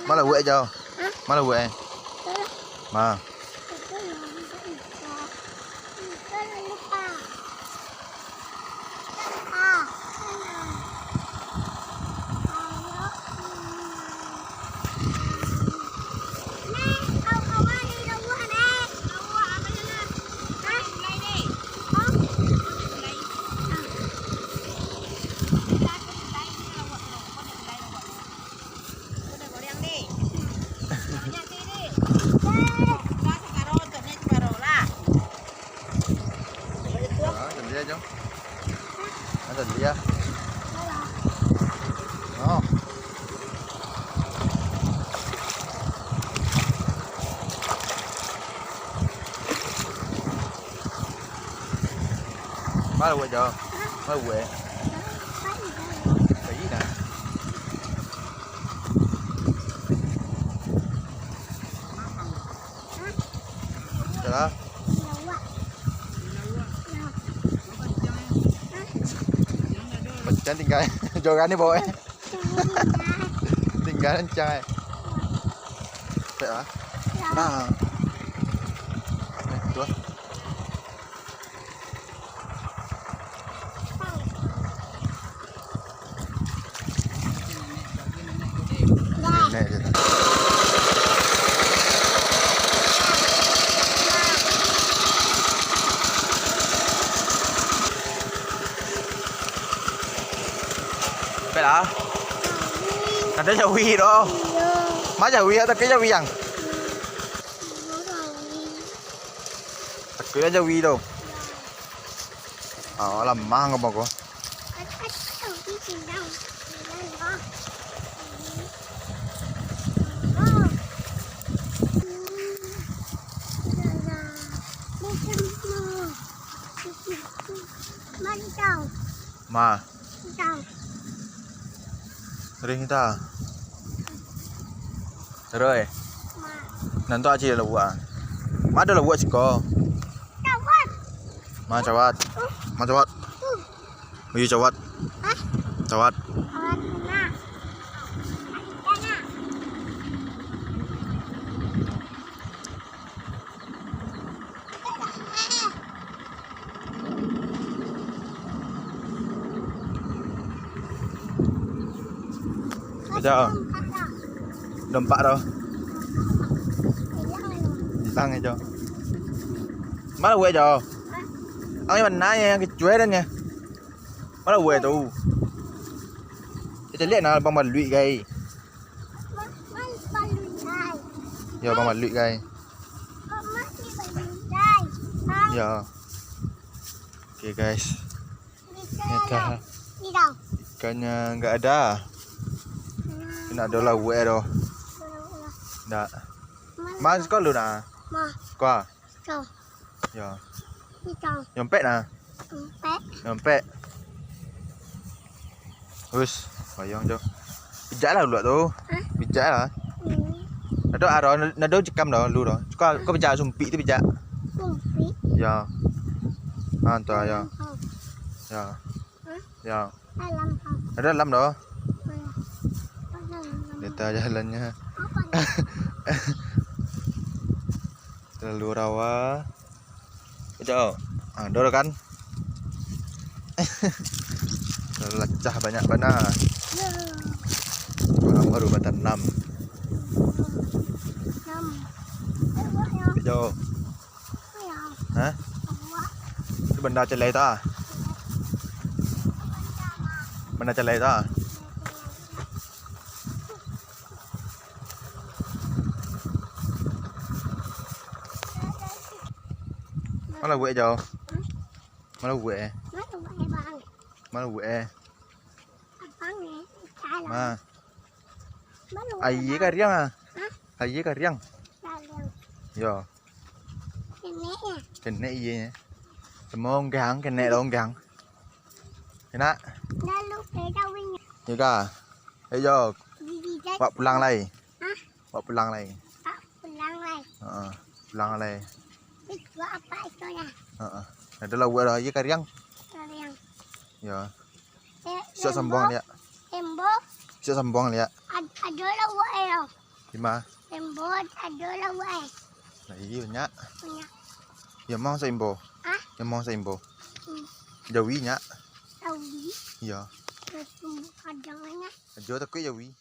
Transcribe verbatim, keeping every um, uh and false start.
Ma lauak e, Jao? Ma lauak e? Ma. Ma lauak e, Jao? Ma lauak e? Pai nah. Salah. Pancang tingga. Joran ni bawa e. Tingga pancang e. Pek lah. Nah. Eh, tu lah. Nenek je lah. Pek lah. Ado jawi tu. Ma jawi, atau ke jawi ang? Aku lah jawi tu. Ah, lamah ngomong ko. Ma. Ring ta. Roi. Nan tu aci lauak. Ma ado lauak siko. Ma cawat. Ma cawat. Iyo cawat. Cawat. Kejap. Dompak tu. Hilang aja. Ma lauak e, Jao? Ang nan ma nan yang kecuali dan ya. Ma lauak e tu. Kita lihat nah, Bang Maluik gai. Yo, Bang Maluik gai. Yo. Oke, guys. Ikannya nggak ada. Nggak ada lauak e doh. Nggak. Mas, kau lu nah? Kau. Yo. Yo, ampek nah. Ampek. Yo, ampek. Us, bayang jo. Pijak lah uluak tu. Hah? Pijak lah. Hmm. Ado, ado, nado jikam dah lu dah. Kau, kau pijak sumpik tu pijak. Sumpik. Yo. Ha, tu yo. Hmm. Yo. Hah? Yo. Dalam, Pak. Ado dalam doh. Mana? Mana dalam? Kita jalannya. Apa ni? Terlalu rawa. Kejap. Ah, ado kan? Terlalu lacah banyak bana. Ya. Orang baru batanam. Enam. Eh, buahnya. Kejap. Hah? Tu banda calai tu ah. Banda calai tu ah. Ma lauak e, Jao? Ma lauak e? Ma lauak e? Ma. Aia kariang ah. Hah? Aia kariang. Kariang. Yo. Kenek yo? Kenek iyo nyo. Samo onggang, kenek lo onggang. Enak? Lalu ke jauhnyo. Yo ka. Ayo. Wak pulang lai. Hah? Wak pulang lai. Wak pulang lai. Heeh. Pulang lai. Buat apa itu lah? Heeh. Ado lauak dah, aia kariang. Kariang. Yo. Eh, siap sambuang liak. Embo. Siap sambuang liak. Ad-, ado lauak e yo. Di ma? Tembok ado lauak eh. Lah iyo nyak. Punya. Yo mah saimbau. Ah? Yo mah saimbau. Hmm. Jawi nyak. Tawi. Iyo. Terus tumbuh kadangnya. Ajo takut jawi.